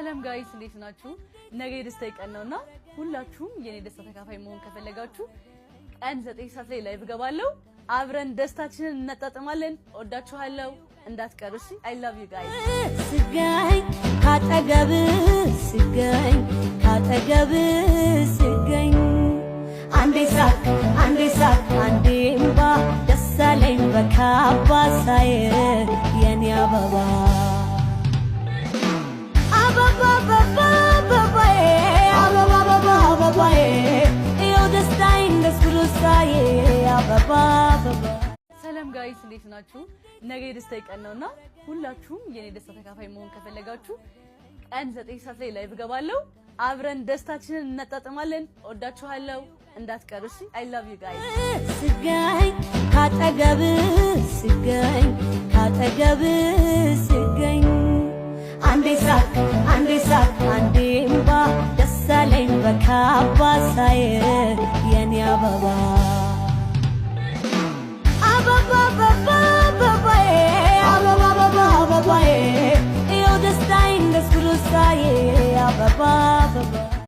ሰላም guys፣ እንዴት ናችሁ? ነገ የደስታ ቀን ነውና ሁላችሁም የኔ ደስታ ተካፋይ መሆን ከፈለጋችሁ ቀን 9 ሰዓት ላይ live እገባለሁ። አብረን ደስታችንን እናጣጥማለን። ወዳችኋለሁ፣ እንዳትቀሩ እሺ። I love you guys። ስገኝ ካጠገብ፣ ስገኝ ካጠገብ፣ ስገኝ አንዴ ሳቅ፣ አንዴ ሳቅ፣ አንዴ እምባ፣ ደስ አለኝ በካባ ሳይ የኔ አበባ፣ አበባ አበባ አበባዬ፣ አበባ አበባ አበባዬ፣ ይኸው ደስታዬን ደስ ብሎ ሳይ አበባ አበባ። ሰላም guys፣ እንዴት ናችሁ? ነገ የደስታ ቀን ነውና ሁላችሁም የኔ ደስታ ተካፋይ መሆን ከፈለጋችሁ ቀን 9 ሰዓት ላይ live እገባለሁ። አብረን ደስታችንን እናጣጥማለን። ወዳችኋለሁ፣ እንዳትቀሩ እሺ። I love you guys። ስገኝ ካጠገብ፣ ስገኝ ካጠገብ፣ ስገኝ አንዴ ሳቅ፣ አንዴ ሳቅ፣ አንዴ እምባ፣ ደስ አለኝ በካባ ሳይ የኔ አበባ፣ አበባ አበባ አበባዬ፣ አበባ አበባ አበባዬ፣ ይኸው ደስታዬን ደስ ብሎ ሳይ አበባ አበባ።